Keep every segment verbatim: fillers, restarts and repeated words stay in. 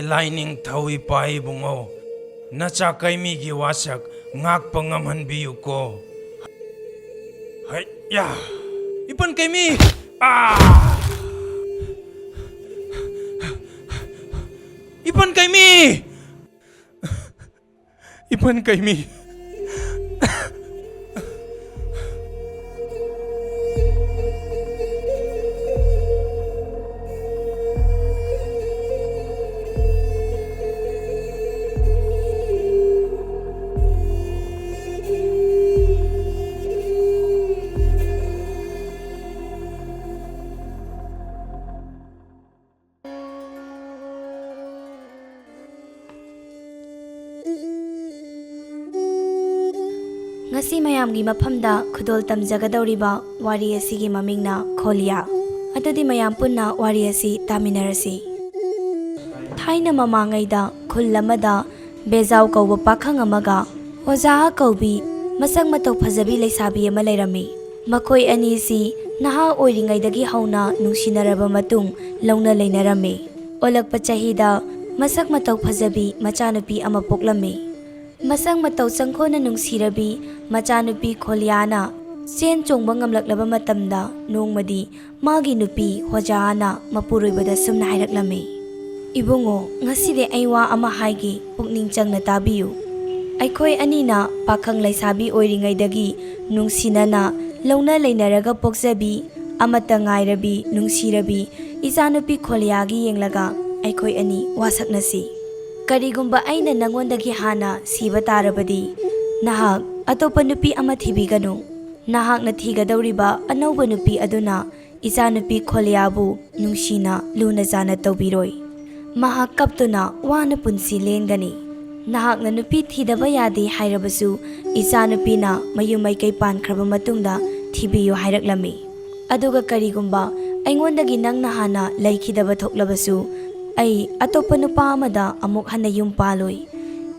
ꯂꯥꯏꯅꯤꯡꯊꯧ ꯏꯄꯥ ꯏꯕꯨꯡꯉꯣ, ꯅꯆꯥ ꯀꯩꯃꯤꯒꯤ ꯋꯥꯁꯛ ꯉꯥꯛꯄ ꯉꯝꯍꯟꯕꯤꯌꯨꯀꯣ꯫ ꯍꯩ, ꯌꯥ! ꯏꯄꯟ ꯀꯩꯃꯤ! ꯑꯥ! ꯏꯄꯟ ꯀꯩꯃꯤ! ꯏꯄꯟ ꯀꯩꯃꯤ! ꯉꯁꯤ ꯃꯌꯥꯝꯒꯤ ꯃꯐꯝꯗ ꯈꯨꯗꯣꯜ ꯇꯝꯖꯒꯗꯧꯔꯤꯕ ꯋꯥꯔꯤ ꯑꯁꯤꯒꯤ ꯃꯃꯤꯡꯅ ꯈꯣꯂꯤꯌꯥ꯫ ꯑꯗꯨꯗꯤ ꯃꯌꯥꯝ ꯄꯨꯟꯅ ꯋꯥꯔꯤ ꯑꯁꯤ ꯇꯥꯃꯤꯟꯅꯔꯁꯤ꯫ ꯊꯥꯏꯅ ꯃꯃꯥꯡꯉꯩꯗ ꯈꯨꯜ ꯑꯃꯗ ꯕꯦꯖꯥꯎ ꯀꯧꯕ ꯄꯥꯈꯪ ꯑꯃꯒ ꯍꯣꯖꯥ ꯀꯧꯕꯤ ꯃꯁꯛ ꯃꯇꯧ ꯐꯖꯕꯤ ꯂꯩꯁꯥꯕꯤ ꯑꯃ ꯂꯩꯔꯝꯃꯤ꯫ ꯃꯈꯣꯏ ꯑꯅꯤꯁꯤ ꯅꯍꯥ ꯑꯣꯏꯔꯤꯉꯩꯗꯒꯤ ꯍꯧꯅ ꯅꯨꯡꯁꯤꯅꯔꯕ ꯃꯇꯨꯡ ꯂꯧꯅ ꯂꯩꯅꯔꯝꯃꯤ꯫ ꯑꯣꯜꯂꯛꯄ ꯆꯍꯤꯗ ꯃꯁꯛ ꯃꯇꯧ ꯐꯖꯕꯤ ꯃꯆꯥꯅꯨꯄꯤ ꯑꯃ ꯄꯣꯛꯂꯝꯃꯤ꯫ ꯃꯁꯛ ꯃꯇꯧ ꯆꯪꯈꯣꯟꯅ ꯅꯨꯡꯁꯤꯔꯕꯤ ꯃꯆꯥꯅꯨꯄꯤ ꯈꯣꯂꯤꯌꯥꯅ ꯆꯦꯟ ꯆꯣꯡꯕ ꯉꯝꯂꯛꯂꯕ ꯃꯇꯝꯗ ꯅꯣꯡꯃꯗꯤ ꯃꯥꯒꯤ ꯅꯨꯄꯤ ꯍꯣꯖꯥꯅ ꯃꯄꯨꯔꯣꯏꯕꯗ ꯁꯨꯝꯅ ꯍꯥꯏꯔꯛꯂꯝꯃꯤ, "ꯏꯕꯨꯡꯉꯣ, ꯉꯁꯤꯗꯤ ꯑꯩ ꯋꯥ ꯑꯃ ꯍꯥꯏꯒꯦ, ꯄꯨꯛꯅꯤꯡ ꯆꯪꯅ ꯇꯥꯕꯤꯌꯨ꯫ ꯑꯩꯈꯣꯏ ꯑꯅꯤꯅ ꯄꯥꯈꯪ ꯂꯩꯁꯥꯕꯤ ꯑꯣꯏꯔꯤꯉꯩꯗꯒꯤ ꯅꯨꯡꯁꯤꯅꯅ ꯂꯧꯅ ꯂꯩꯅꯔꯒ ꯄꯣꯛꯆꯕꯤ, ꯑꯃꯠꯇ ꯉꯥꯏꯔꯕꯤ, ꯅꯨꯡꯁꯤꯔꯕꯤ ꯏꯆꯥꯅꯨꯄꯤ ꯈꯣꯂꯤꯌꯥꯒꯤ ꯌꯦꯡꯂꯒ ꯑꯩꯈꯣꯏ ꯑꯅꯤ ꯋꯥꯁꯛꯅꯁꯤ꯫ ꯀꯔꯤꯒꯨꯝꯕ ꯑꯩꯅ ꯅꯉꯣꯟꯗꯒꯤ ꯍꯥꯟꯅ ꯁꯤꯕ ꯇꯥꯔꯕꯗꯤ, ꯅꯍꯥꯛ ꯑꯇꯣꯞꯄ ꯅꯨꯄꯤ ꯑꯃ ꯊꯤꯕꯤꯒꯅꯨ꯫ ꯅꯍꯥꯛꯅ ꯊꯤꯒꯗꯧꯔꯤꯕ ꯑꯅꯧꯕ ꯅꯨꯄꯤ ꯑꯗꯨꯅ ꯏꯆꯥꯅꯨꯄꯤ ꯈꯣꯂꯤꯌꯥꯕꯨ ꯅꯨꯡꯁꯤꯅ ꯂꯨꯅ ꯆꯥꯟꯅ ꯇꯧꯕꯤꯔꯣꯏ꯫ ꯃꯍꯥꯛ ꯀꯞꯇꯨꯅ ꯋꯥꯅ ꯄꯨꯟꯁꯤ ꯂꯦꯟꯒꯅꯤ꯫ ꯅꯍꯥꯛꯅ ꯅꯨꯄꯤ ꯊꯤꯗꯕ ꯌꯥꯗꯦ ꯍꯥꯏꯔꯕꯁꯨ, ꯏꯆꯥꯅꯨꯄꯤꯅ ꯃꯌꯨꯝ ꯃꯩꯀꯩ ꯄꯥꯟꯈ꯭ꯔꯕ ꯃꯇꯨꯡꯗ ꯊꯤꯕꯤꯌꯨ" ꯍꯥꯏꯔꯛꯂꯝꯃꯤ꯫ ꯑꯗꯨꯒ ꯀꯔꯤꯒꯨꯝꯕ ꯑꯩꯉꯣꯟꯗꯒꯤ ꯅꯪꯅ ꯍꯥꯟꯅ ꯂꯩꯈꯤꯗꯕ ꯊꯣꯛꯂꯕꯁꯨ, ꯑꯩ ꯑꯇꯣꯞꯄ ꯅꯨꯄꯥ ꯑꯃꯗ ꯑꯃꯨꯛ ꯍꯟꯅ ꯌꯨꯝ ꯄꯥꯜꯂꯣꯏ꯫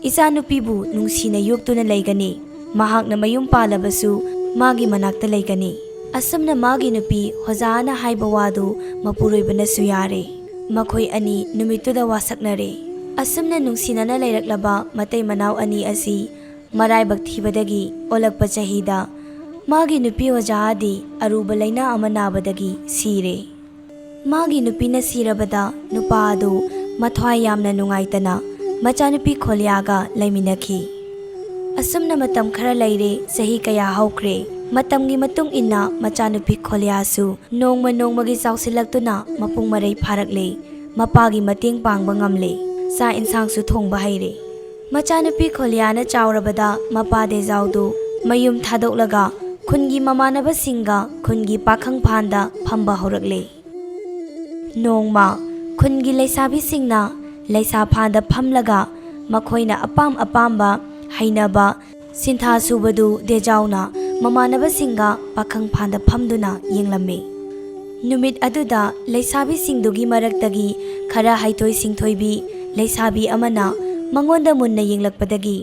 ꯏꯆꯥꯅꯨꯄꯤꯕꯨ ꯅꯨꯡꯁꯤꯅ ꯌꯣꯛꯇꯨꯅ ꯂꯩꯒꯅꯤ꯫ ꯃꯍꯥꯛꯅ ꯃꯌꯨꯝ ꯄꯥꯜꯂꯕꯁꯨ ꯃꯥꯒꯤ ꯃꯅꯥꯛꯇ ꯂꯩꯒꯅꯤ꯫ ꯑꯁꯨꯝꯅ ꯃꯥꯒꯤ ꯅꯨꯄꯤ ꯍꯣꯖꯥꯅ ꯍꯥꯏꯕ ꯋꯥꯗꯨ ꯃꯄꯨꯔꯣꯏꯕꯅꯁꯨ ꯌꯥꯔꯦ꯫ ꯃꯈꯣꯏ ꯑꯅꯤ ꯅꯨꯃꯤꯠꯇꯨꯗ ꯋꯥꯁꯛꯅꯔꯦ꯫ ꯑꯁꯨꯝꯅ ꯅꯨꯡꯁꯤꯅꯅ ꯂꯩꯔꯛꯂꯕ ꯃꯇꯩ ꯃꯅꯥꯎ ꯑꯅꯤ ꯑꯁꯤ ꯃꯔꯥꯏꯕꯛ ꯊꯤꯕꯗꯒꯤ ꯑꯣꯜꯂꯛꯄ ꯆꯍꯤꯗ ꯃꯥꯒꯤ ꯅꯨꯄꯤ ꯑꯣꯖꯥꯗꯤ ꯑꯔꯨꯕ ꯂꯥꯏꯅꯥ ꯑꯃ ꯅꯥꯕꯗꯒꯤ ꯁꯤꯔꯦ꯫ ꯃꯥꯒꯤ ꯅꯨꯄꯤꯅ ꯁꯤꯔꯕꯗ ꯅꯨꯄꯥ ꯑꯗꯨ ꯃꯊ꯭ꯋꯥꯏ ꯌꯥꯝꯅ ꯅꯨꯡꯉꯥꯏꯇꯅ ꯃꯆꯥꯅꯨꯄꯤ ꯈꯣꯂꯤꯌꯥꯒ ꯂꯩꯃꯤꯟꯅꯈꯤ꯫ ꯑꯁꯨꯝꯅ ꯃꯇꯝ ꯈꯔ ꯂꯩꯔꯦ, ꯆꯍꯤ ꯀꯌꯥ ꯍꯧꯈ꯭ꯔꯦ꯫ ꯃꯇꯝꯒꯤ ꯃꯇꯨꯡ ꯏꯟꯅ ꯃꯆꯥꯅꯨꯄꯤ ꯈꯣꯂꯤꯌꯥꯁꯨ ꯅꯣꯡꯃ ꯅꯣꯡꯃꯒꯤ ꯆꯥꯎꯁꯤꯜꯂꯛꯇꯨꯅ ꯃꯄꯨꯡ ꯃꯔꯩ ꯐꯥꯔꯛꯂꯦ꯫ ꯃꯄꯥꯒꯤ ꯃꯇꯦꯡ ꯄꯥꯡꯕ ꯉꯝꯂꯦ꯫ ꯆꯥꯛ ꯏꯟꯁꯥꯡꯁꯨ ꯊꯣꯡꯕ ꯍꯩꯔꯦ꯫ ꯃꯆꯥꯅꯨꯄꯤ ꯈꯣꯂꯤꯌꯥꯅ ꯆꯥꯎꯔꯕꯗ ꯃꯄꯥ ꯗꯦꯖꯥꯎꯗꯨ ꯃꯌꯨꯝ ꯊꯥꯗꯣꯛꯂꯒ ꯈꯨꯟꯒꯤ ꯃꯃꯥꯟꯅꯕꯁꯤꯡꯒ ꯈꯨꯟꯒꯤ ꯄꯥꯈꯪ ꯐꯥꯟꯗ ꯐꯝꯕ ꯍꯧꯔꯛꯂꯦ꯫ ꯅꯣꯡꯃ ꯈꯨꯟꯒꯤ ꯂꯩꯁꯥꯕꯤꯁꯤꯡꯅ ꯂꯩꯁꯥ ꯐꯥꯟꯗ ꯐꯝꯂꯒ ꯃꯈꯣꯏꯅ ꯑꯄꯥꯝ ꯑꯄꯥꯝꯕ ꯍꯩꯅꯕ ꯁꯤꯟꯊꯥ ꯁꯨꯕꯗꯨ ꯗꯦꯖꯥꯎꯅ ꯃꯃꯥꯟꯅꯕꯁꯤꯡꯒ ꯄꯥꯈꯪ ꯐꯥꯟꯗ ꯐꯝꯗꯨꯅ ꯌꯦꯡꯂꯝꯃꯤ꯫ ꯅꯨꯃꯤꯠ ꯑꯗꯨꯗ ꯂꯩꯁꯥꯕꯤꯁꯤꯡꯗꯨꯒꯤ ꯃꯔꯛꯇꯒꯤ ꯈꯔ ꯍꯩꯊꯣꯏ ꯁꯤꯡꯊꯣꯏꯕꯤ ꯂꯩꯁꯥꯕꯤ ꯑꯃꯅ ꯃꯉꯣꯟꯗ ꯃꯨꯟꯅ ꯌꯦꯡꯂꯛꯄꯗꯒꯤ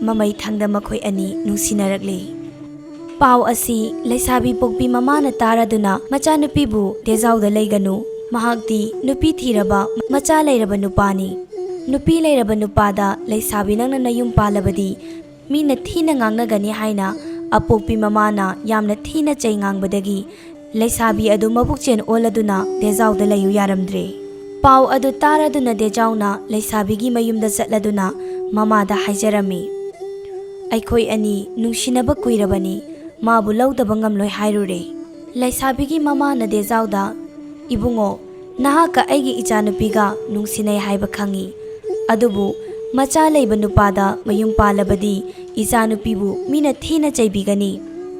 ꯃꯃꯩ ꯊꯪꯗ ꯃꯈꯣꯏ ꯑꯅꯤ ꯅꯨꯡꯁꯤꯅꯔꯛꯂꯤ꯫ ꯄꯥꯎ ꯑꯁꯤ ꯂꯩꯁꯥꯕꯤ ꯄꯣꯛꯄꯤ ꯃꯃꯥꯅ ꯇꯥꯔꯗꯨꯅ ꯃꯆꯥꯅꯨꯄꯤꯕꯨ ꯗꯦꯖꯥꯎꯗ ꯂꯩꯒꯅꯨ, ꯃꯍꯥꯛꯇꯤ ꯅꯨꯄꯤ ꯊꯤꯔꯕ ꯃꯆꯥ ꯂꯩꯔꯕ ꯅꯨꯄꯥꯅꯤ꯫ ꯅꯨꯄꯤ ꯂꯩꯔꯕ ꯅꯨꯄꯥꯗ ꯂꯩꯁꯥꯕꯤ ꯅꯪꯅ ꯅꯌꯨꯝ ꯄꯥꯜꯂꯕꯗꯤ ꯃꯤꯅ ꯊꯤꯅ ꯉꯥꯡꯅꯒꯅꯤ ꯍꯥꯏꯅ ꯑꯄꯣꯛꯄꯤ ꯃꯃꯥꯅ ꯌꯥꯝꯅ ꯊꯤꯅ ꯆꯩ ꯉꯥꯡꯕꯗꯒꯤ ꯂꯩꯁꯥꯕꯤ ꯑꯗꯨ ꯃꯕꯨꯛꯆꯦꯜ ꯑꯣꯜꯂꯗꯨꯅ ꯗꯦꯖꯥꯎꯗ ꯂꯩꯌꯨ ꯌꯥꯔꯝꯗ꯭ꯔꯦ꯫ ꯄꯥꯎ ꯑꯗꯨ ꯇꯥꯔꯗꯨꯅ ꯗꯦꯖꯥꯎꯅ ꯂꯩꯁꯥꯕꯤꯒꯤ ꯃꯌꯨꯝꯗ ꯆꯠꯂꯗꯨꯅ ꯃꯃꯥꯗ ꯍꯥꯏꯖꯔꯝꯃꯤ, "ꯑꯩꯈꯣꯏ ꯑꯅꯤ ꯅꯨꯡꯁꯤꯅꯕ ꯀꯨꯏꯔꯕꯅꯤ, ꯃꯥꯕꯨ ꯂꯧꯗꯕ ꯉꯝꯂꯣꯏ" ꯍꯥꯏꯔꯨꯔꯦ꯫ ꯂꯩꯁꯥꯕꯤꯒꯤ ꯃꯃꯥꯅ ꯗꯦꯖꯥꯎꯗ, "ꯏꯕꯨꯡꯉꯣ, ꯅꯍꯥꯛꯀ ꯑꯩꯒꯤ ꯏꯆꯥꯅꯨꯄꯤꯒ ꯅꯨꯡꯁꯤꯅꯩ ꯍꯥꯏꯕ ꯈꯪꯏ, ꯑꯗꯨꯕꯨ ꯃꯆꯥ ꯂꯩꯕ ꯅꯨꯄꯥꯗ ꯃꯌꯨꯝ ꯄꯥꯜꯂꯕꯗꯤ ꯏꯆꯥꯅꯨꯄꯤꯕꯨ ꯃꯤꯅ ꯊꯤꯅ ꯆꯩꯕꯤꯒꯅꯤ,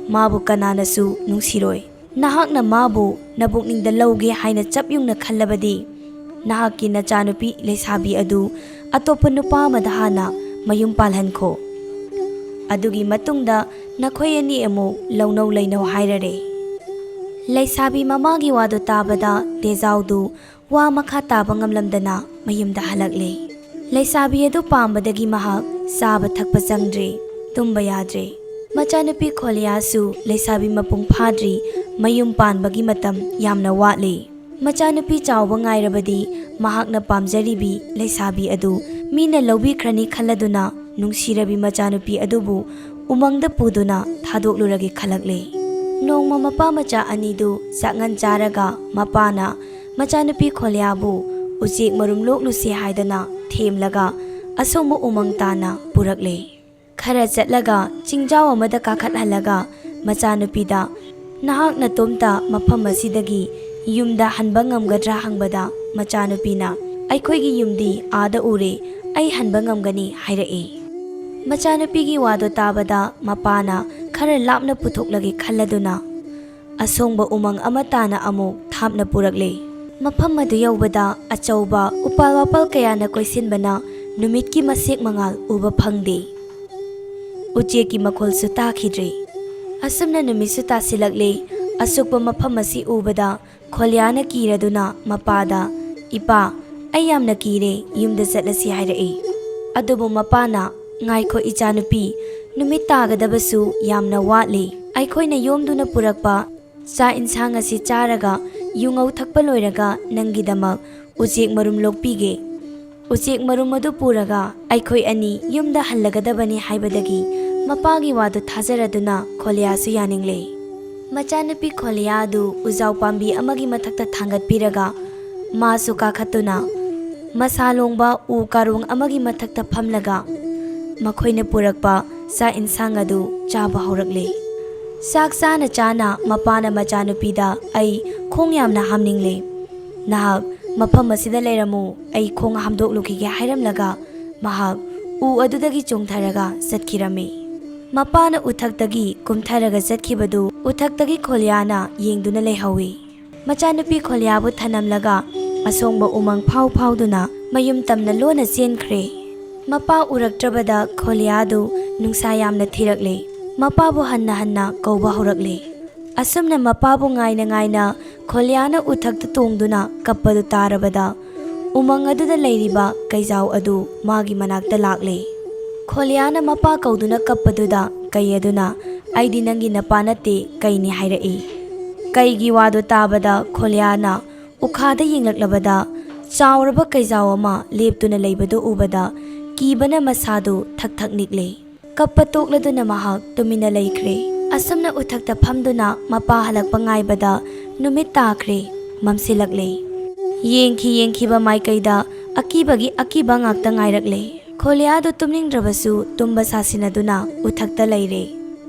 ꯃꯥꯕꯨ ꯀꯅꯥꯅꯁꯨ ꯅꯨꯡꯁꯤꯔꯣꯏ꯫ ꯅꯍꯥꯛꯅ ꯃꯥꯕꯨ ꯅꯕꯨꯛꯅꯤꯡꯗ ꯂꯧꯒꯦ ꯍꯥꯏꯅ ꯆꯞ ꯌꯨꯡꯅ ꯈꯜꯂꯕꯗꯤ ꯅꯍꯥꯛꯀꯤ ꯅꯆꯥꯅꯨꯄꯤ ꯂꯩꯁꯥꯕꯤ ꯑꯗꯨ ꯑꯇꯣꯞꯄ ꯅꯨꯄꯥ ꯑꯃꯗ ꯍꯥꯟꯅ ꯃꯌꯨꯝ ꯄꯥꯜꯍꯟꯈꯣ꯫ ꯑꯗꯨꯒꯤ ꯃꯇꯨꯡꯗ ꯅꯈꯣꯏ ꯑꯅꯤ ꯑꯃꯨꯛ ꯂꯧꯅꯧ ꯂꯩꯅꯧ" ꯍꯥꯏꯔꯔꯦ꯫ ꯂꯩꯁꯥꯕꯤ ꯃꯃꯥꯒꯤ ꯋꯥꯗꯨ ꯇꯥꯕꯗ ꯗꯦꯖꯥꯎꯗꯨ ꯋꯥ ꯃꯈꯥ ꯇꯥꯕ ꯉꯝꯂꯝꯗꯅ ꯃꯌꯨꯝꯗ ꯍꯜꯂꯛꯂꯦ꯫ ꯂꯩꯁꯥꯕꯤ ꯑꯗꯨ ꯄꯥꯝꯕꯗꯒꯤ ꯃꯍꯥꯛ ꯆꯥꯕ ꯊꯛꯄ ꯆꯪꯗ꯭ꯔꯦ, ꯇꯨꯝꯕ ꯌꯥꯗ꯭ꯔꯦ꯫ ꯃꯆꯥꯅꯨꯄꯤ ꯈꯣꯂꯤꯌꯥꯁꯨ ꯂꯩꯁꯥꯕꯤ ꯃꯄꯨꯡ ꯐꯥꯗ꯭ꯔꯤ, ꯃꯌꯨꯝ ꯄꯥꯟꯕꯒꯤ ꯃꯇꯝ ꯌꯥꯝꯅ ꯋꯥꯠꯂꯤ꯫ ꯃꯆꯥꯅꯨꯄꯤ ꯆꯥꯎꯕ ꯉꯥꯏꯔꯕꯗꯤ ꯃꯍꯥꯛꯅ ꯄꯥꯝꯖꯔꯤꯕꯤ ꯂꯩꯁꯥꯕꯤ ꯑꯗꯨ ꯃꯤꯅ ꯂꯧꯕꯤꯈ꯭ꯔꯅꯤ ꯈꯜꯂꯗꯨꯅ ꯅꯨꯡꯁꯤꯔꯕꯤ ꯃꯆꯥꯅꯨꯄꯤ ꯑꯗꯨꯕꯨ ꯎꯃꯪꯗ ꯄꯨꯗꯨꯅ ꯊꯥꯗꯣꯛꯂꯨꯔꯒꯦ ꯈꯜꯂꯛꯂꯦ꯫ ꯅꯣꯡꯃ ꯃꯄꯥ ꯃꯆꯥ ꯑꯅꯤꯗꯨ ꯆꯥꯛꯉꯟ ꯆꯥꯔꯒ ꯃꯄꯥꯅ ꯃꯆꯥꯅꯨꯄꯤ ꯈꯣꯂꯤꯌꯥꯕꯨ ꯎꯆꯦꯛ ꯃꯔꯨꯝ ꯂꯣꯛꯂꯨꯁꯤ ꯍꯥꯏꯗꯅ ꯊꯦꯝꯂꯒ ꯑꯁꯣꯡꯕ ꯎꯃꯪ ꯇꯥꯅ ꯄꯨꯔꯛꯂꯦ꯫ ꯈꯔ ꯆꯠꯂꯒ ꯆꯤꯡꯖꯥꯎ ꯑꯃꯗ ꯀꯥꯈꯠꯍꯜꯂꯒ ꯃꯆꯥꯅꯨꯄꯤꯗ, "ꯅꯍꯥꯛ ꯅꯇꯣꯝꯇ ꯃꯐꯝ ꯑꯁꯤꯗꯒꯤ ꯌꯨꯝꯗ ꯍꯟꯕ ꯉꯝꯒꯗ꯭ꯔꯥ?" ꯍꯪꯕꯗ ꯃꯆꯥꯅꯨꯄꯤꯅ, "ꯑꯩꯈꯣꯏꯒꯤ ꯌꯨꯝꯗꯤ ꯑꯥꯗ ꯎꯔꯦ, ꯑꯩ ꯍꯟꯕ ꯉꯝꯒꯅꯤ" ꯍꯥꯏꯔꯛꯏ꯫ ꯃꯆꯥꯅꯨꯄꯤꯒꯤ ꯋꯥꯗꯣ ꯇꯥꯕꯗ ꯃꯄꯥꯅ ꯈꯔ ꯂꯥꯞꯅ ꯄꯨꯊꯣꯛꯂꯒꯦ ꯈꯜꯂꯗꯨꯅ ꯑꯁꯣꯡꯕ ꯎꯃꯪ ꯑꯃ ꯇꯥꯅ ꯑꯃꯨꯛ ꯊꯥꯞꯅ ꯄꯨꯔꯛꯂꯦ꯫ ꯃꯐꯝ ꯑꯗꯨ ꯌꯧꯕꯗ ꯑꯆꯧꯕ ꯎꯄꯥꯜ ꯋꯥꯄꯥꯜ ꯀꯌꯥꯅ ꯀꯣꯏꯁꯤꯟꯕꯅ ꯅꯨꯃꯤꯠꯀꯤ ꯃꯁꯦꯛ ꯃꯉꯥꯜ ꯎꯕ ꯐꯪꯗꯦ꯫ ꯎꯆꯦꯛꯀꯤ ꯃꯈꯣꯜꯁꯨ ꯇꯥꯈꯤꯗ꯭ꯔꯦ꯫ ꯑꯁꯨꯝꯅ ꯅꯨꯃꯤꯠꯁꯨ ꯇꯥꯁꯤꯜꯂꯛꯂꯦ꯫ ꯑꯁꯨꯛꯄ ꯃꯐꯝ ꯑꯁꯤ ꯎꯕꯗ ꯈꯣꯂꯤꯌꯥꯅ ꯀꯤꯔꯗꯨꯅ ꯃꯄꯥꯗ, "ꯏꯄꯥ, ꯑꯩ ꯌꯥꯝꯅ ꯀꯤꯔꯦ, ꯌꯨꯝꯗ ꯆꯠꯂꯁꯤ" ꯍꯥꯏꯔꯛꯏ꯫ ꯑꯗꯨꯕꯨ ꯃꯄꯥꯅ, "ꯉꯥꯏꯈꯣ ꯏꯆꯥꯅꯨꯄꯤ, ꯅꯨꯃꯤꯠ ꯇꯥꯒꯗꯕꯁꯨ ꯌꯥꯝꯅ ꯋꯥꯠꯂꯤ꯫ ꯑꯩꯈꯣꯏꯅ ꯌꯣꯝꯗꯨꯅ ꯄꯨꯔꯛꯄ ꯆꯥꯛ ꯏꯟꯁꯥꯡ ꯑꯁꯤ ꯆꯥꯔꯒ ꯌꯨꯉꯧ ꯊꯛꯄ ꯂꯣꯏꯔꯒ ꯅꯪꯒꯤꯗꯃꯛ ꯎꯆꯦꯛ ꯃꯔꯨꯝ ꯂꯣꯛꯄꯤꯒꯦ꯫ ꯎꯆꯦꯛ ꯃꯔꯨꯝ ꯑꯗꯨ ꯄꯨꯔꯒ ꯑꯩꯈꯣꯏ ꯑꯅꯤ ꯌꯨꯝꯗ ꯍꯜꯂꯒꯗꯕꯅꯤ" ꯍꯥꯏꯕꯗꯒꯤ ꯃꯄꯥꯒꯤ ꯋꯥꯗꯨ ꯊꯥꯖꯔꯗꯨꯅ ꯈꯣꯂꯤꯌꯥꯁꯨ ꯌꯥꯅꯤꯡꯂꯦ꯫ ꯃꯆꯥꯅꯨꯄꯤ ꯈꯣꯂꯤꯌꯥ ꯑꯗꯨ ꯎꯖꯥꯎ ꯄꯥꯝꯕꯤ ꯑꯃꯒꯤ ꯃꯊꯛꯇ ꯊꯥꯡꯒꯠꯄꯤꯔꯒ ꯃꯥꯁꯨ ꯀꯥꯈꯠꯇꯨꯅ ꯃꯁꯥ ꯂꯣꯡꯕ ꯎ ꯀꯥꯔꯣꯡ ꯑꯃꯒꯤ ꯃꯊꯛꯇ ꯐꯝꯂꯒ ꯃꯈꯣꯏꯅ ꯄꯨꯔꯛꯄ ꯆꯥꯛ ꯏꯟꯁꯥꯡ ꯑꯗꯨ ꯆꯥꯕ ꯍꯧꯔꯛꯂꯦ꯫ ꯆꯥꯛ ꯆꯥꯅ ꯆꯥꯅ ꯃꯄꯥꯅ ꯃꯆꯥꯅꯨꯄꯤꯗ, "ꯑꯩ ꯈꯣꯡ ꯌꯥꯝꯅ ꯍꯥꯝꯅꯤꯡꯂꯦ꯫ ꯅꯍꯥꯛ ꯃꯐꯝ ꯑꯁꯤꯗ ꯂꯩꯔꯝꯃꯨ, ꯑꯩ ꯈꯣꯡ ꯍꯥꯝꯗꯣꯛꯂꯨꯈꯤꯒꯦ" ꯍꯥꯏꯔꯝꯂꯒ ꯃꯍꯥꯛ ꯎ ꯑꯗꯨꯗꯒꯤ ꯆꯣꯡꯊꯔꯒ ꯆꯠꯈꯤꯔꯝꯃꯤ꯫ ꯃꯄꯥꯅ ꯎꯊꯛꯇꯒꯤ ꯀꯨꯝꯊꯔꯒ ꯆꯠꯈꯤꯕꯗꯨ ꯎꯊꯛꯇꯒꯤ ꯈꯣꯂꯤꯌꯥꯅ ꯌꯦꯡꯗꯨꯅ ꯂꯩꯍꯧꯏ꯫ ꯃꯆꯥꯅꯨꯄꯤ ꯈꯣꯂꯤꯌꯥꯕꯨ ꯊꯅꯝꯂꯒ ꯑꯁꯣꯡꯕ ꯎꯃꯪ ꯐꯥꯎ ꯐꯥꯎꯗꯨꯅ ꯃꯌꯨꯝ ꯇꯝꯅ ꯂꯣꯟꯅ ꯆꯦꯟꯈ꯭ꯔꯦ꯫ ꯃꯄꯥ ꯎꯔꯛꯇ꯭ꯔꯕꯗ ꯈꯣꯂꯤꯌꯥꯗꯨ ꯅꯨꯡꯁꯥ ꯌꯥꯝꯅ ꯊꯤꯔꯛꯂꯦ꯫ ꯃꯄꯥꯕꯨ ꯍꯟꯅ ꯍꯟꯅ ꯀꯧꯕ ꯍꯧꯔꯛꯂꯦ꯫ ꯑꯁꯨꯝꯅ ꯃꯄꯥꯕꯨ ꯉꯥꯏꯅ ꯉꯥꯏꯅ ꯈꯣꯂꯤꯌꯥꯅ ꯎꯊꯛꯇ ꯇꯣꯡꯗꯨꯅ ꯀꯞꯄꯗꯨ ꯇꯥꯔꯕꯗ ꯎꯃꯪ ꯑꯗꯨꯗ ꯂꯩꯔꯤꯕ ꯀꯩꯖꯥꯎ ꯑꯗꯨ ꯃꯥꯒꯤ ꯃꯅꯥꯛꯇ ꯂꯥꯛꯂꯦ꯫ ꯈꯣꯂꯤꯌꯥꯅ ꯃꯄꯥ ꯀꯧꯗꯨꯅ ꯀꯞꯄꯗꯨꯗ ꯀꯩ ꯑꯗꯨꯅ, "ꯑꯩꯗꯤ ꯅꯪꯒꯤ ꯅꯄꯥ ꯅꯠꯇꯦ, ꯀꯩꯅꯤ" ꯍꯥꯏꯔꯛꯏ꯫ ꯀꯩꯒꯤ ꯋꯥꯗꯨ ꯇꯥꯕꯗ ꯈꯣꯂꯤꯌꯥꯅ ꯎꯈꯥꯗ ꯌꯦꯡꯂꯛꯂꯕꯗ ꯆꯥꯎꯔꯕ ꯀꯩꯖꯥꯎ ꯑꯃ ꯂꯦꯞꯇꯨꯅ ꯂꯩꯕꯗꯨ ꯎꯕꯗ ꯀꯤꯕꯅ ꯃꯁꯥꯗꯨ ꯊꯛ ꯊꯛ ꯅꯤꯛꯂꯦ꯫ ꯀꯞꯄ ꯇꯣꯛꯂꯗꯨꯅ ꯃꯍꯥꯛ ꯇꯨꯃꯤꯟꯅ ꯂꯩꯈ꯭ꯔꯦ꯫ ꯑꯁꯨꯝꯅ ꯎꯊꯛꯇ ꯐꯝꯗꯨꯅ ꯃꯄꯥ ꯍꯜꯂꯛꯄ ꯉꯥꯏꯕꯗ ꯅꯨꯃꯤꯠ ꯇꯥꯈ꯭ꯔꯦ, ꯃꯝꯁꯤꯜꯂꯛꯂꯦ꯫ ꯌꯦꯡꯈꯤ ꯌꯦꯡꯈꯤꯕ ꯃꯥꯏꯀꯩꯗ ꯑꯀꯤꯕꯒꯤ ꯑꯀꯤꯕ ꯉꯥꯛꯇ ꯉꯥꯏꯔꯛꯂꯦ꯫ ꯈꯣꯂꯤꯌꯥꯗꯨ ꯇꯨꯝꯅꯤꯡꯗ꯭ꯔꯕꯁꯨ ꯇꯨꯝꯕ ꯁꯥꯁꯤꯟꯅꯗꯨꯅ ꯎꯊꯛꯇ ꯂꯩꯔꯦ꯫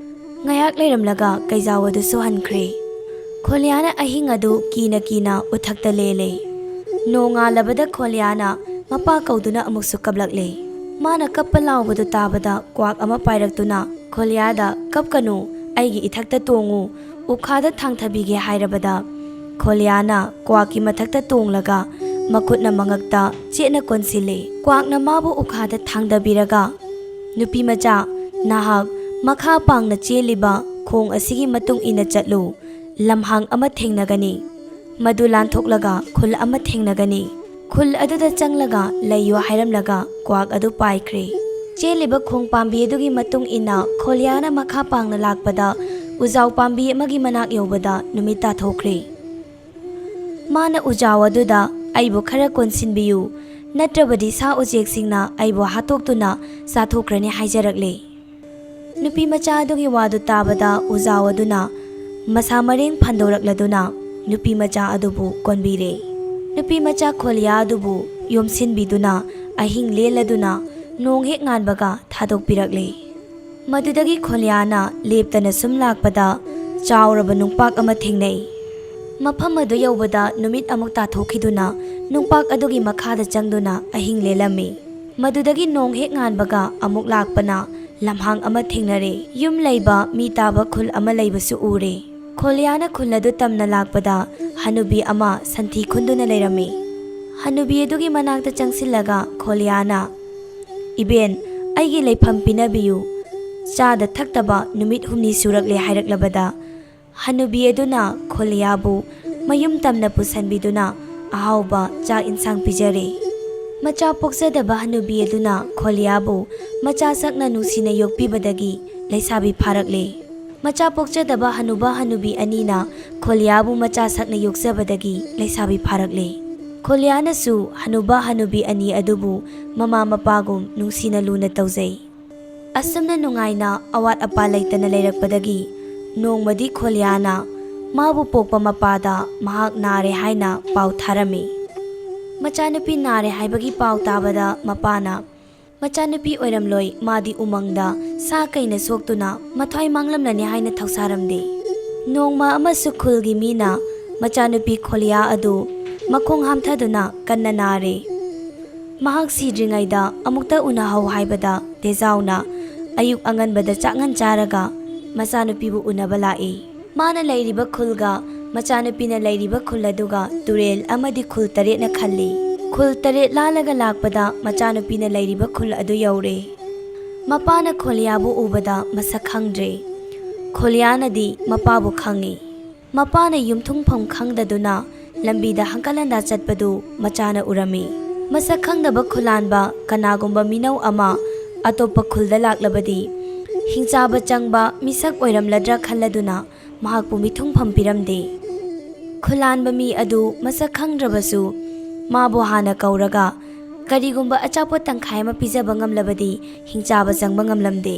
ꯉꯥꯏꯍꯥꯛ ꯂꯩꯔꯝꯂꯒ ꯀꯩꯖꯥꯎ ꯑꯗꯨꯁꯨ ꯍꯟꯈ꯭ꯔꯦ꯫ ꯈꯣꯂꯤꯌꯥꯅ ꯑꯍꯤꯡ ꯑꯗꯨ ꯀꯤꯅ ꯀꯤꯅ ꯎꯊꯛꯇ ꯂꯦꯜꯂꯦ꯫ ꯅꯣꯡꯉꯥꯜꯂꯕꯗ ꯈꯣꯂꯤꯌꯥꯅ ꯃꯄꯥ ꯀꯧꯗꯨꯅ ꯑꯃꯨꯛꯁꯨ ꯀꯞꯂꯛꯂꯦ꯫ ꯃꯥꯅ ꯀꯞꯄ ꯂꯥꯎꯕꯗꯨ ꯇꯥꯕꯗ ꯀ꯭ꯋꯥꯛ ꯑꯃ ꯄꯥꯏꯔꯛꯇꯨꯅ ꯈꯣꯂꯤꯌꯥꯗ, "ꯀꯞꯀꯅꯨ, ꯑꯩꯒꯤ ꯏꯊꯛꯇ ꯇꯣꯡꯉꯨ, ꯎꯈꯥꯗ ꯊꯥꯡꯊꯕꯤꯒꯦ" ꯍꯥꯏꯔꯕꯗ, ꯈꯣꯂꯤꯌꯥꯅ ꯀ꯭ꯋꯥꯛꯀꯤ ꯃꯊꯛꯇ ꯇꯣꯡꯂꯒ ꯃꯈꯨꯠꯅ ꯃꯉꯛꯇ ꯆꯦꯠꯅ ꯀꯣꯟꯁꯤꯜꯂꯦ꯫ ꯀ꯭ꯋꯥꯛꯅ ꯃꯥꯕꯨ ꯎꯈꯥꯗ ꯊꯥꯡꯗꯕꯤꯔꯒ, "ꯅꯨꯄꯤꯃꯆꯥ, ꯅꯍꯥꯛ ꯃꯈꯥ ꯄꯥꯡꯅ ꯆꯦꯜꯂꯤꯕ ꯈꯣꯡ ꯑꯁꯤꯒꯤ ꯃꯇꯨꯡ ꯏꯟꯅ ꯆꯠꯂꯨ꯫ ꯂꯝꯍꯥꯡ ꯑꯃ ꯊꯦꯡꯅꯒꯅꯤ꯫ ꯃꯗꯨ ꯂꯥꯟꯊꯣꯛꯂꯒ ꯈꯨꯜ ꯑꯃ ꯊꯦꯡꯅꯒꯅꯤ꯫ ꯈꯨꯜ ꯑꯗꯨꯗ ꯆꯪꯂꯒ ꯂꯩꯌꯨ" ꯍꯥꯏꯔꯝꯂꯒ ꯀ꯭ꯋꯥꯛ ꯑꯗꯨ ꯄꯥꯏꯈ꯭ꯔꯦ꯫ ꯆꯦꯜꯂꯤꯕ ꯈꯣꯡ ꯄꯥꯝꯕꯤ ꯑꯗꯨꯒꯤ ꯃꯇꯨꯡ ꯏꯟꯅ ꯈꯣꯂꯤꯌꯥꯅ ꯃꯈꯥ ꯄꯥꯡꯅ ꯂꯥꯛꯄꯗ ꯎꯖꯥꯎ ꯄꯥꯝꯕꯤ ꯑꯃꯒꯤ ꯃꯅꯥꯛ ꯌꯧꯕꯗ ꯅꯨꯃꯤꯠ ꯇꯥꯊꯣꯛꯈ꯭ꯔꯦ꯫ ꯃꯥꯅ ꯎꯖꯥꯎ ꯑꯗꯨꯗ, "ꯑꯩꯕꯨ ꯈꯔ ꯀꯣꯟꯁꯤꯟꯕꯤꯌꯨ, ꯅꯠꯇ꯭ꯔꯕꯗꯤ ꯁꯥ ꯎꯆꯦꯛꯁꯤꯡꯅ ꯑꯩꯕꯨ ꯍꯥꯠꯇꯣꯛꯇꯨꯅ ꯆꯥꯊꯣꯛꯈ꯭ꯔꯅꯤ" ꯍꯥꯏꯖꯔꯛꯂꯦ꯫ ꯅꯨꯄꯤ ꯃꯆꯥ ꯑꯗꯨꯒꯤ ꯋꯥꯗꯨ ꯇꯥꯕꯗ ꯎꯖꯥꯎ ꯑꯗꯨꯅ ꯃꯁꯥ ꯃꯔꯦꯡ ꯐꯟꯗꯣꯔꯛꯂꯗꯨꯅ ꯅꯨꯄꯤ ꯃꯆꯥ ꯑꯗꯨꯕꯨ ꯀꯣꯟꯕꯤꯔꯦ꯫ ꯅꯨꯄꯤ ꯃꯆꯥ ꯈꯣꯂꯤꯌꯥ ꯑꯗꯨꯕꯨ ꯌꯣꯝꯁꯤꯟꯕꯤꯗꯨꯅ ꯑꯍꯤꯡ ꯂꯦꯜꯂꯗꯨꯅ ꯅꯣꯡ ꯍꯦꯛ ꯉꯥꯟꯕꯒ ꯊꯥꯗꯣꯛꯄꯤꯔꯛꯂꯦ꯫ ꯃꯗꯨꯗꯒꯤ ꯈꯣꯂꯤꯌꯥꯅ ꯂꯦꯞꯇꯅ ꯁꯨꯝ ꯂꯥꯛꯄꯗ ꯆꯥꯎꯔꯕ ꯅꯨꯡꯄꯥꯛ ꯑꯃ ꯊꯦꯡꯅꯩ꯫ ꯃꯐꯝ ꯑꯗꯨ ꯌꯧꯕꯗ ꯅꯨꯃꯤꯠ ꯑꯃꯨꯛ ꯇꯥꯊꯣꯛꯈꯤꯗꯨꯅ ꯅꯨꯡꯄꯥꯛ ꯑꯗꯨꯒꯤ ꯃꯈꯥꯗ ꯆꯪꯗꯨꯅ ꯑꯍꯤꯡ ꯂꯦꯜꯂꯝꯃꯤ꯫ ꯃꯗꯨꯗꯒꯤ ꯅꯣꯡ ꯍꯦꯛ ꯉꯥꯟꯕꯒ ꯑꯃꯨꯛ ꯂꯥꯛꯄꯅ ꯂꯝꯍꯥꯡ ꯑꯃ ꯊꯦꯡꯅꯔꯦ꯫ ꯌꯨꯝ ꯂꯩꯕ ꯃꯤ ꯇꯥꯕ ꯈꯨꯜ ꯑꯃ ꯂꯩꯕꯁꯨ ꯎꯔꯦ꯫ ꯈꯣꯂꯤꯌꯥꯅ ꯈꯨꯜ ꯑꯗꯨ ꯇꯝꯅ ꯂꯥꯛꯄꯗ ꯍꯅꯨꯕꯤ ꯑꯃ ꯁꯟꯊꯤ ꯈꯨꯟꯗꯨꯅ ꯂꯩꯔꯝꯃꯤ꯫ ꯍꯅꯨꯕꯤ ꯑꯗꯨꯒꯤ ꯃꯅꯥꯛꯇ ꯆꯪꯁꯤꯜꯂꯒ ꯈꯣꯂꯤꯌꯥꯅ, "ꯏꯕꯦꯟ, ꯑꯩꯒꯤ ꯂꯩꯐꯝ ꯄꯤꯅꯕꯤꯌꯨ꯫ ꯆꯥꯗ ꯊꯛꯇꯕ ꯅꯨꯃꯤꯠ ꯍꯨꯝꯅꯤ ꯁꯨꯔꯛꯂꯦ" ꯍꯥꯏꯔꯛꯂꯕꯗ, ꯍꯅꯨꯕꯤ ꯑꯗꯨꯅ ꯈꯣꯂꯤꯌꯥꯕꯨ ꯃꯌꯨꯝ ꯇꯝꯅ ꯄꯨꯁꯟꯕꯤꯗꯨꯅ ꯑꯍꯥꯎꯕ ꯆꯥꯛ ꯏꯟꯁꯥꯡ ꯄꯤꯖꯔꯦ꯫ ꯃꯆꯥ ꯄꯣꯛꯆꯗꯕ ꯍꯅꯨꯕꯤ ꯑꯗꯨꯅ ꯈꯣꯂꯤꯌꯥꯕꯨ ꯃꯆꯥ ꯁꯛꯅ ꯅꯨꯡꯁꯤꯅ ꯌꯣꯛꯄꯤꯕꯗꯒꯤ ꯂꯩꯁꯥꯕꯤ ꯐꯥꯔꯛꯂꯦ꯫ ꯃꯆꯥ ꯄꯣꯛꯆꯗꯕ ꯍꯅꯨꯕ ꯍꯅꯨꯕꯤ ꯑꯅꯤꯅ ꯈꯣꯂꯤꯌꯥꯕꯨ ꯃꯆꯥ ꯁꯛꯅ ꯌꯣꯛꯆꯕꯗꯒꯤ ꯂꯩꯁꯥꯕꯤ ꯐꯥꯔꯛꯂꯦ꯫ ꯈꯣꯂꯤꯌꯥꯅꯁꯨ ꯍꯅꯨꯕ ꯍꯅꯨꯕꯤ ꯑꯅꯤ ꯑꯗꯨꯕꯨ ꯃꯃꯥ ꯃꯄꯥꯒꯨꯝ ꯅꯨꯡꯁꯤꯅ ꯂꯨꯅ ꯇꯧꯖꯩ꯫ ꯑꯁꯨꯝꯅ ꯅꯨꯡꯉꯥꯏꯅ ꯑꯋꯥꯠ ꯑꯄꯥ ꯂꯩꯇꯅ ꯂꯩꯔꯛꯄꯗꯒꯤ ꯅꯣꯡꯃꯗꯤ ꯈꯣꯂꯤꯌꯥꯅ ꯃꯥꯕꯨ ꯄꯣꯛꯄ ꯃꯄꯥꯗ ꯃꯍꯥꯛ ꯅꯥꯔꯦ ꯍꯥꯏꯅ ꯄꯥꯎ ꯊꯥꯔꯝꯃꯤ꯫ ꯃꯆꯥꯅꯨꯄꯤ ꯅꯥꯔꯦ ꯍꯥꯏꯕꯒꯤ ꯄꯥꯎ ꯇꯥꯕꯗ ꯃꯄꯥꯅ, "ꯃꯆꯥꯅꯨꯄꯤ ꯑꯣꯏꯔꯝꯂꯣꯏ, ꯃꯥꯗꯤ ꯎꯃꯪꯗ ꯁꯥ ꯀꯩꯅ ꯁꯣꯛꯇꯨꯅ ꯃꯊ꯭ꯋꯥꯏ ꯃꯥꯡꯂꯝꯂꯅꯤ" ꯍꯥꯏꯅ ꯊꯧꯁꯥꯔꯝꯗꯦ꯫ ꯅꯣꯡꯃ ꯑꯃꯁꯨ ꯈꯨꯜꯒꯤ ꯃꯤꯅ ꯃꯆꯥꯅꯨꯄꯤ ꯈꯣꯂꯤꯌꯥ ꯑꯗꯨ ꯃꯈꯣꯡ ꯍꯥꯝꯊꯗꯨꯅ ꯀꯟꯅ ꯅꯥꯔꯦ꯫ ꯃꯍꯥꯛ ꯁꯤꯗ꯭ꯔꯤꯉꯩꯗ ꯑꯃꯨꯛꯇ ꯎꯅꯍꯧ ꯍꯥꯏꯕꯗ ꯗꯦꯖꯥꯎꯅ ꯑꯌꯨꯛ ꯑꯉꯟꯕꯗ ꯆꯥꯛꯉꯟ ꯆꯥꯔꯒ ꯃꯆꯥꯅꯨꯄꯤꯕꯨ ꯎꯅꯕ ꯂꯥꯛꯏ꯫ ꯃꯥꯅ ꯂꯩꯔꯤꯕ ꯈꯨꯜꯒ ꯃꯆꯥꯅꯨꯄꯤꯅ ꯂꯩꯔꯤꯕ ꯈꯨꯜ ꯑꯗꯨꯒ ꯇꯨꯔꯦꯜ ꯑꯃꯗꯤ ꯈꯨꯜ ꯇꯔꯦꯠꯅ ꯈꯜꯂꯤ꯫ ꯈꯨꯜ ꯇꯔꯦꯠ ꯂꯥꯜꯂꯒ ꯂꯥꯛꯄꯗ ꯃꯆꯥꯅꯨꯄꯤꯅ ꯂꯩꯔꯤꯕ ꯈꯨꯜ ꯑꯗꯨ ꯌꯧꯔꯦ꯫ ꯃꯄꯥꯅ ꯈꯣꯂꯤꯌꯥꯕꯨ ꯎꯕꯗ ꯃꯁꯛ ꯈꯪꯗ꯭ꯔꯦ꯫ ꯈꯣꯂꯤꯌꯥꯅꯗꯤ ꯃꯄꯥꯕꯨ ꯈꯪꯏ꯫ ꯃꯄꯥꯅ ꯌꯨꯝꯊꯨꯡꯐꯝ ꯈꯪꯗꯗꯨꯅ ꯂꯝꯕꯤꯗ ꯍꯪꯀꯠ ꯍꯟꯗꯥ ꯆꯠꯄꯗꯨ ꯃꯆꯥꯅ ꯎꯔꯝꯃꯤ꯫ ꯃꯁꯛ ꯈꯪꯗꯕ ꯈꯨꯂꯥꯟꯕ ꯀꯅꯥꯒꯨꯝꯕ ꯃꯤꯅꯧ ꯑꯃ ꯑꯇꯣꯞꯄ ꯈꯨꯜꯗ ꯂꯥꯛꯂꯕꯗꯤ ꯍꯤꯡꯆꯥꯕ ꯆꯪꯕ ꯃꯤꯁꯛ ꯑꯣꯏꯔꯝꯂꯗ꯭ꯔꯥ ꯈꯜꯂꯗꯨꯅ ꯃꯍꯥꯛꯄꯨ ꯃꯤꯊꯨꯡꯐꯝ ꯄꯤꯔꯝꯗꯦ꯫ ꯈꯨꯂꯥꯟꯕ ꯃꯤ ꯑꯗꯨ ꯃꯁꯛ ꯈꯪꯗ꯭ꯔꯕꯁꯨ ꯃꯥꯕꯨ ꯍꯥꯟꯅ ꯀꯧꯔꯒ ꯀꯔꯤꯒꯨꯝꯕ ꯑꯆꯥꯄꯣꯠ ꯇꯪꯈꯥꯏ ꯑꯃ ꯄꯤꯖꯕ ꯉꯝꯂꯕꯗꯤ ꯍꯤꯡꯆꯥꯕ ꯆꯪꯕ ꯉꯝꯂꯝꯗꯦ꯫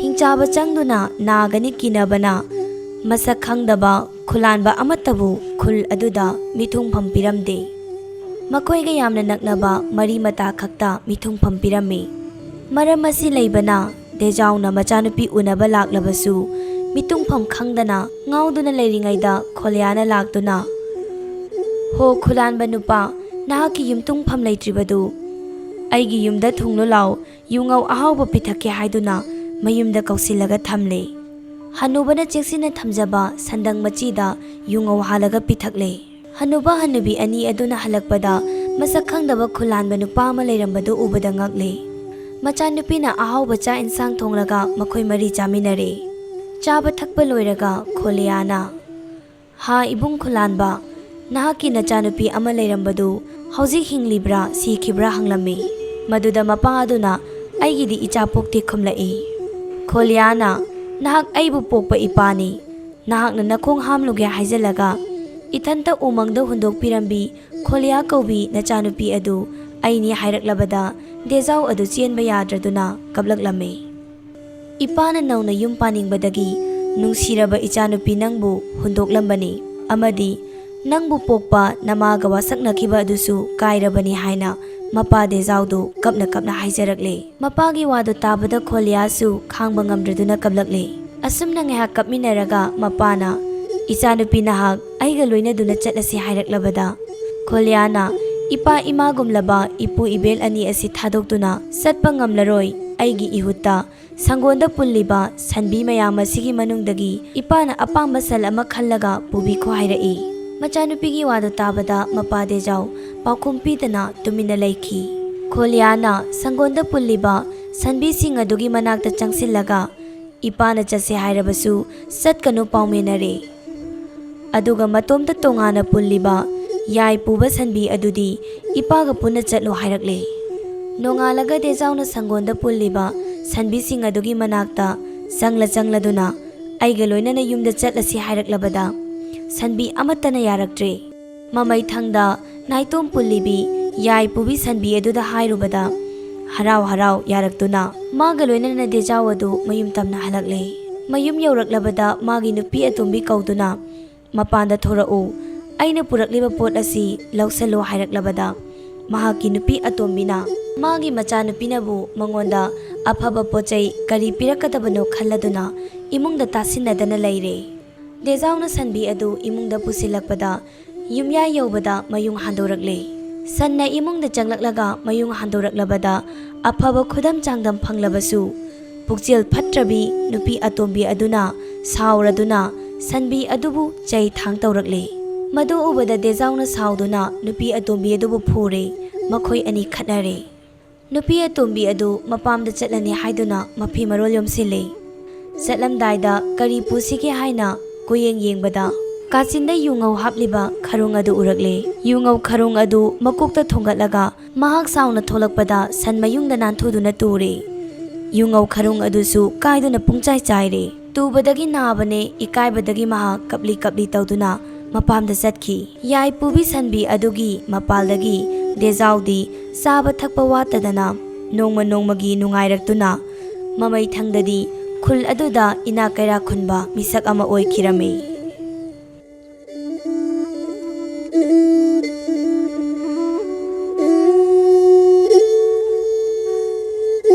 ꯍꯤꯡꯆꯥꯕ ꯆꯪꯗꯨꯅ ꯅꯥꯒꯅꯤ ꯀꯤꯅꯕꯅ ꯃꯁꯛ ꯈꯪꯗꯕ ꯈꯨꯂꯥꯟꯕ ꯑꯃꯠꯇꯕꯨ ꯈꯨꯜ ꯑꯗꯨꯗ ꯃꯤꯊꯨꯡꯐꯝ ꯄꯤꯔꯝꯗꯦ꯫ ꯃꯈꯣꯏꯒ ꯌꯥꯝꯅ ꯅꯛꯅꯕ ꯃꯔꯤ ꯃꯇꯥ ꯈꯛꯇ ꯃꯤꯊꯨꯡꯐꯝ ꯄꯤꯔꯝꯃꯤ꯫ ꯃꯔꯝ ꯑꯁꯤ ꯂꯩꯕꯅ ꯗꯦꯖꯥꯎꯅ ꯃꯆꯥꯅꯨꯄꯤ ꯎꯅꯕ ꯂꯥꯛꯂꯕꯁꯨ ꯃꯤꯊꯨꯡꯐꯝ ꯈꯪꯗꯅ ꯉꯥꯎꯗꯨꯅ ꯂꯩꯔꯤꯉꯩꯗ ꯈꯣꯂꯤꯌꯥꯅ ꯂꯥꯛꯇꯨꯅ, "ꯍꯣ ꯈꯨꯂꯥꯟꯕ ꯅꯨꯄꯥ, ꯅꯍꯥꯛꯀꯤ ꯌꯨꯝꯊꯨꯡꯐꯝ ꯂꯩꯇ꯭ꯔꯤꯕꯗꯨ ꯑꯩꯒꯤ ꯌꯨꯝꯗ ꯊꯨꯡꯂꯨ ꯂꯥꯎ, ꯌꯨꯉꯧ ꯑꯍꯥꯎꯕ ꯄꯤꯊꯛꯀꯦ" ꯍꯥꯏꯗꯨꯅ ꯃꯌꯨꯝꯗ ꯀꯧꯁꯤꯜꯂꯒ ꯊꯝꯂꯦ꯫ ꯍꯅꯨꯕꯅ ꯆꯦꯛꯁꯤꯟꯅ ꯊꯝꯖꯕ ꯁꯟꯗꯪ ꯃꯆꯤꯗ ꯌꯨꯉꯧ ꯍꯥꯜꯂꯒ ꯄꯤꯊꯛꯂꯦ꯫ ꯍꯅꯨꯕ ꯍꯅꯨꯕꯤ ꯑꯅꯤ ꯑꯗꯨꯅ ꯍꯜꯂꯛꯄꯗ ꯃꯁꯛ ꯈꯪꯗꯕ ꯈꯨꯂꯥꯟꯕ ꯅꯨꯄꯥ ꯑꯃ ꯂꯩꯔꯝꯕꯗꯨ ꯎꯕꯗ ꯉꯛꯂꯦ꯫ ꯃꯆꯥꯅꯨꯄꯤꯅ ꯑꯍꯥꯎꯕ ꯆꯥꯛ ꯏꯟꯁꯥꯡ ꯊꯣꯡꯂꯒ ꯃꯈꯣꯏ ꯃꯔꯤ ꯆꯥꯃꯤꯟꯅꯔꯦ꯫ ꯆꯥꯕ ꯊꯛꯄ ꯂꯣꯏꯔꯒ ꯈꯣꯂꯤꯌꯥꯅ, "ꯍꯥ ꯏꯕꯨꯡ ꯈꯨꯂꯥꯟꯕ, ꯅꯍꯥꯛꯀꯤ ꯅꯆꯥꯅꯨꯄꯤ ꯑꯃ ꯂꯩꯔꯝꯕꯗꯨ ꯍꯧꯖꯤꯛ ꯍꯤꯡꯂꯤꯕ꯭ꯔꯥ ꯁꯤꯈꯤꯕ꯭ꯔꯥ?" ꯍꯪꯂꯝꯃꯤ꯫ ꯃꯗꯨꯗ ꯃꯄꯥ ꯑꯗꯨꯅ, "ꯑꯩꯒꯤꯗꯤ ꯏꯆꯥ ꯄꯣꯛꯇꯦ" ꯈꯨꯝꯂꯛꯏ꯫ ꯈꯣꯂꯤꯌꯥꯅ, "ꯅꯍꯥꯛ ꯑꯩꯕꯨ ꯄꯣꯛꯄ ꯏꯄꯥꯅꯤ꯫ ꯅꯍꯥꯛꯅ ꯅꯈꯣꯡ ꯍꯥꯝꯂꯨꯒꯦ ꯍꯥꯏꯖꯜꯂꯒ ꯏꯊꯟꯇ ꯎꯃꯪꯗ ꯍꯨꯟꯗꯣꯛꯄꯤꯔꯝꯕꯤ ꯈꯣꯂꯤꯌꯥ ꯀꯧꯕꯤ ꯅꯆꯥꯅꯨꯄꯤ ꯑꯗꯨ ꯑꯩꯅꯤ ꯍꯥꯏꯔꯛꯂꯕꯗ ꯗꯦꯖꯥꯎ ꯑꯗꯨ ꯆꯦꯟꯕ ꯌꯥꯗ꯭ꯔꯗꯨꯅ ꯀꯞꯂꯛꯂꯝꯃꯤ꯫ "ꯏꯄꯥꯅ ꯅꯧꯅ ꯌꯨꯝ ꯄꯥꯅꯤꯡꯕꯗꯒꯤ ꯅꯨꯡꯁꯤꯔꯕ ꯏꯆꯥꯅꯨꯄꯤ ꯅꯪꯕꯨ ꯍꯨꯟꯗꯣꯛꯂꯝꯕꯅꯤ ꯑꯃꯗꯤ ꯅꯪꯕꯨ ꯄꯣꯛꯄ ꯅꯃꯥꯒ ꯋꯥꯁꯛꯅꯈꯤꯕ ꯑꯗꯨꯁꯨ ꯀꯥꯏꯔꯕꯅꯤ" ꯍꯥꯏꯅ ꯃꯄꯥ ꯗꯦꯖꯥꯎꯗꯨ ꯀꯞꯅ ꯀꯞꯅ ꯍꯥꯏꯖꯔꯛꯂꯦ꯫ ꯃꯄꯥꯒꯤ ꯋꯥꯗꯨ ꯇꯥꯕꯗ ꯈꯣꯂꯤꯌꯥꯁꯨ ꯈꯥꯡꯕ ꯉꯝꯗ꯭ꯔꯗꯨꯅ ꯀꯞꯂꯛꯂꯦ꯫ ꯑꯁꯨꯝꯅ ꯉꯥꯏꯍꯥꯛ ꯀꯞꯃꯤꯟꯅꯔꯒ ꯃꯄꯥꯅ, "ꯏꯆꯥꯅꯨꯄꯤ ꯅꯍꯥꯛ ꯑꯩꯒ ꯂꯣꯏꯅꯗꯨꯅ ꯆꯠꯂꯁꯤ" ꯍꯥꯏꯔꯛꯂꯕꯗ ꯈꯣꯂꯤꯌꯥꯅ, "ꯏꯄꯥ ꯏꯃꯥꯒꯨꯝꯂꯕ ꯏꯄꯨ ꯏꯕꯦꯜ ꯑꯅꯤ ꯑꯁꯤ ꯊꯥꯗꯣꯛꯇꯨꯅ ꯆꯠꯄ ꯉꯝꯂꯔꯣꯏ꯫ ꯑꯩꯒꯤ ꯏꯍꯨꯠꯇ ꯁꯪꯒꯣꯟꯗ ꯄꯨꯜꯂꯤꯕ ꯁꯟꯕꯤ ꯃꯌꯥꯝ ꯑꯁꯤꯒꯤ ꯃꯅꯨꯡꯗꯒꯤ ꯏꯄꯥꯅ ꯑꯄꯥꯝꯕ ꯁꯟ ꯑꯃ ꯈꯜꯂꯒ ꯄꯨꯕꯤꯈꯣ" ꯍꯥꯏꯔꯛꯏ꯫ ꯃꯆꯥꯅꯨꯄꯤꯒꯤ ꯋꯥꯗꯨ ꯇꯥꯕꯗ ꯃꯄꯥ ꯗꯦꯖꯥꯎ ꯄꯥꯎꯈꯨꯝ ꯄꯤꯗꯅ ꯇꯨꯃꯤꯟꯅ ꯂꯩꯈꯤ꯫ ꯈꯣꯂꯤꯌꯥꯅ ꯁꯪꯒꯣꯟꯗ ꯄꯨꯜꯂꯤꯕ ꯁꯟꯕꯤꯁꯤꯡ ꯑꯗꯨꯒꯤ ꯃꯅꯥꯛꯇ ꯆꯪꯁꯤꯜꯂꯒ ꯏꯄꯥꯅ ꯆꯠꯁꯦ ꯍꯥꯏꯔꯕꯁꯨ ꯆꯠꯀꯅꯨ ꯄꯥꯎꯃꯦꯟꯅꯔꯦ꯫ ꯑꯗꯨꯒ ꯃꯇꯣꯝꯇ ꯇꯣꯉꯥꯟꯅ ꯄꯨꯜꯂꯤꯕ ꯌꯥꯏ ꯄꯨꯕ ꯁꯟꯕꯤ ꯑꯗꯨꯗꯤ ꯏꯄꯥꯒ ꯄꯨꯟꯅ ꯆꯠꯂꯣ ꯍꯥꯏꯔꯛꯂꯦ꯫ ꯅꯣꯡꯉꯥꯜꯂꯒ ꯗꯦꯖꯥꯎꯅ ꯁꯪꯒꯣꯟꯗ ꯄꯨꯜꯂꯤꯕ ꯁꯟꯕꯤꯁꯤꯡ ꯑꯗꯨꯒꯤ ꯃꯅꯥꯛꯇ ꯆꯪꯂ ꯆꯪꯂꯗꯨꯅ ꯑꯩꯒ ꯂꯣꯏꯅꯅ ꯌꯨꯝꯗ ꯆꯠꯂꯁꯤ ꯍꯥꯏꯔꯛꯂꯕꯗ ꯁꯟꯕꯤ ꯑꯃꯠꯇꯅ ꯌꯥꯔꯛꯇ꯭ꯔꯦ꯫ ꯃꯃꯩꯊꯪꯗ ꯅꯥꯏꯇꯣꯝ ꯄꯨꯜꯂꯤꯕꯤ ꯌꯥꯏ ꯄꯨꯕꯤ ꯁꯟꯕꯤ ꯑꯗꯨꯗ ꯍꯥꯏꯔꯨꯕꯗ ꯍꯔꯥꯎ ꯍꯔꯥꯎ ꯌꯥꯔꯛꯇꯨꯅ ꯃꯥꯒ ꯂꯣꯏꯅꯅ ꯗꯦꯖꯥꯎ ꯑꯗꯨ ꯃꯌꯨꯝ ꯇꯝꯅ ꯍꯜꯂꯛꯂꯦ꯫ ꯃꯌꯨꯝ ꯌꯧꯔꯛꯂꯕꯗ ꯃꯥꯒꯤ ꯅꯨꯄꯤ ꯑꯇꯣꯝꯕꯤ ꯀꯧꯗꯨꯅ, "ꯃꯄꯥꯟꯗ ꯊꯣꯔꯛꯎ, ꯑꯩꯅ ꯄꯨꯔꯛꯂꯤꯕ ꯄꯣꯠ ꯑꯁꯤ ꯂꯧꯁꯜꯂꯨ" ꯍꯥꯏꯔꯛꯂꯕꯗ ꯃꯍꯥꯛꯀꯤ ꯅꯨꯄꯤ ꯑꯇꯣꯝꯕꯤꯅ ꯃꯥꯒꯤ ꯃꯆꯥꯅꯨꯄꯤꯅꯕꯨ ꯃꯉꯣꯟꯗ ꯑꯐꯕ ꯄꯣꯠ ꯆꯩ ꯀꯔꯤ ꯄꯤꯔꯛꯀꯗꯕꯅꯣ ꯈꯜꯂꯗꯨꯅ ꯏꯃꯨꯡꯗ ꯇꯥꯁꯤꯟꯅꯗꯅ ꯂꯩꯔꯦ꯫ ꯗꯦꯖꯥꯎꯅ ꯁꯟꯕꯤ ꯑꯗꯨ ꯏꯃꯨꯡꯗ ꯄꯨꯁꯤꯜꯂꯛꯄꯗ ꯌꯨꯝꯌꯥꯏ ꯌꯧꯕꯗ ꯃꯌꯨꯡ ꯍꯟꯗꯣꯔꯛꯂꯦ꯫ ꯁꯟꯅ ꯏꯃꯨꯡꯗ ꯆꯪꯂꯛꯂꯒ ꯃꯌꯨꯡ ꯍꯟꯗꯣꯔꯛꯂꯕꯗ ꯑꯐꯕ ꯈꯨꯗꯝ ꯆꯥꯡꯗꯝ ꯐꯪꯂꯕꯁꯨ ꯄꯨꯛꯆꯦꯜ ꯐꯠꯇ꯭ꯔꯕꯤ ꯅꯨꯄꯤ ꯑꯇꯣꯝꯕꯤ ꯑꯗꯨꯅ ꯁꯥꯎꯔꯗꯨꯅ ꯁꯟꯕꯤ ꯑꯗꯨꯕꯨ ꯆꯩ ꯊꯥꯡ ꯇꯧꯔꯛꯂꯦ꯫ ꯃꯗꯨ ꯎꯕꯗ ꯗꯦꯖꯥꯎꯅ ꯁꯥꯎꯗꯨꯅ ꯅꯨꯄꯤ ꯑꯇꯣꯝꯕꯤ ꯑꯗꯨꯕꯨ ꯐꯨꯔꯦ꯫ ꯃꯈꯣꯏ ꯑꯅꯤ ꯈꯠꯅꯔꯦ꯫ ꯅꯨꯄꯤ ꯑꯇꯣꯝꯕꯤ ꯑꯗꯨ ꯃꯄꯥꯝꯗ ꯆꯠꯂꯅꯤ ꯍꯥꯏꯗꯨꯅ ꯃꯐꯤ ꯃꯔꯣꯜ ꯌꯣꯝꯁꯤꯜꯂꯦ꯫ ꯆꯠꯂꯝꯗꯥꯏꯗ ꯀꯔꯤ ꯄꯨꯁꯤꯒꯦ ꯍꯥꯏꯅ ꯀꯣꯌꯦꯡ ꯌꯦꯡꯕꯗ ꯀꯥꯆꯤꯟꯗ ꯌꯨꯉꯧ ꯍꯥꯞꯂꯤꯕ ꯈꯔꯨꯡ ꯑꯗꯨ ꯎꯔꯛꯂꯦ꯫ ꯌꯨꯉꯧ ꯈꯔꯨꯡ ꯑꯗꯨ ꯃꯀꯣꯛꯇ ꯊꯣꯡꯒꯠꯂꯒ ꯃꯍꯥꯛ ꯁꯥꯎꯅ ꯊꯣꯛꯂꯛꯄꯗ ꯁꯟ ꯃꯌꯨꯡꯗ ꯅꯥꯟꯊꯨꯗꯨꯅ ꯇꯨꯔꯦ꯫ ꯌꯨꯉꯧ ꯈꯔꯨꯡ ꯑꯗꯨꯁꯨ ꯀꯥꯏꯗꯨꯅ ꯄꯨꯡꯆꯥꯏ ꯆꯥꯏꯔꯦ꯫ ꯇꯨꯕꯗꯒꯤ ꯅꯥꯕꯅꯦ, ꯏꯀꯥꯏꯕꯗꯒꯤ ꯃꯍꯥꯛ ꯀꯞꯂꯤ ꯀꯞꯂꯤ ꯇꯧꯗꯨꯅ ꯃꯄꯥꯝꯗ ꯆꯠꯈꯤ꯫ ꯌꯥꯏꯄꯨꯕꯤ ꯁꯟꯕꯤ ꯑꯗꯨꯒꯤ ꯃꯄꯥꯜꯗꯒꯤ ꯗꯦꯖꯥꯎꯗꯤ ꯆꯥꯕ ꯊꯛꯄ ꯋꯥꯠꯇꯗꯅ ꯅꯣꯡꯃ ꯅꯣꯡꯃꯒꯤ ꯅꯨꯡꯉꯥꯏꯔꯛꯇꯨꯅ ꯃꯃꯩ ꯊꯪꯗꯗꯤ ꯈꯨꯜ ꯑꯗꯨꯗ ꯏꯅꯥꯛ ꯀꯩꯔꯥꯛ ꯈꯨꯟꯕ ꯃꯤꯁꯛ ꯑꯃ ꯑꯣꯏꯈꯤꯔꯝꯃꯤ꯫